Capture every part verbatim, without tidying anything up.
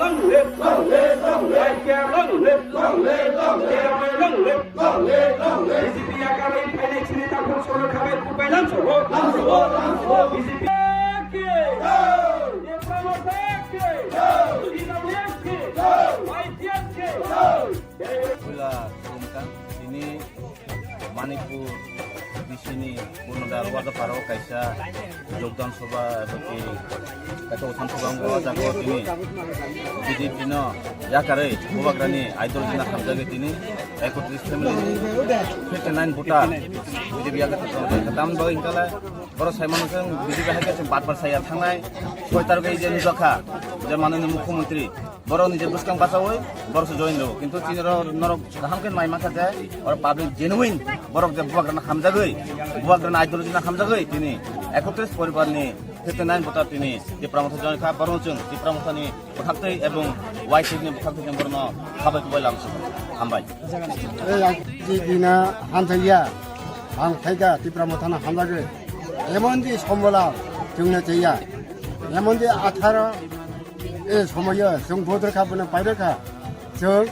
Long live, long live, long live, long live, long live, long live, long live, long live, long live. B J P yakarwi phainai chini takhuk sorok khabai kubai lamsogo. Lamsogo, lamsogo. B J P ke. Jai. Tipra Motha ke. Jai. T W F ke. Jai. Y T F ke. Jai. Puila khulumkha, tini Manipur D C ni Purnodar Wajaparo kaisa jogdan sobha eba ki kaisa utham sobha wngkha, o jaga o tini B J P no yakarwi Bubagrani idol jina hamjagwi tini ekotris family ni fifty nine voter B J P yakarwi tongo. Tamni bagwi hwnkhe le borok sai mano khe B J P hai khe chwng bar bar saya thangnai soi tarok je nujak kha je manani mukhyamantri. Borok ni je bwskang bachawi borok se join rwo, kintu chini oro norok kaham khe nai mankha je oro public genuine borok je Bubagrana hamjagwi, Bubagrana ideology na hamjagwi tini ekotris poribar ni fifty nine voter tini Tipra Motha join kha, borok chwng Tipra Motha ni bwkhaktwi ebong Y T F ni bwkhaktwi chwng borokno khabai kubai lamsukha. Hambai. Ei ang je dina hamjagya, ang phaikha Tipra Motha no hamjagwi. Emon di sombola chwngno chaya. Emon di atharo, e, somoyo, chwng bodor kha, bono paidor kha. Chwng,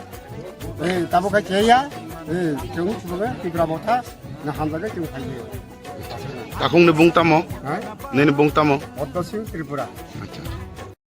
e, tabo kha cheya, e, chwng chwng Tipra Motha na hamjagwi chwng phaiyo. Takhung ni bung tamo? Ha? Nini bung tamo? Poddo Singh Tripura. Acha.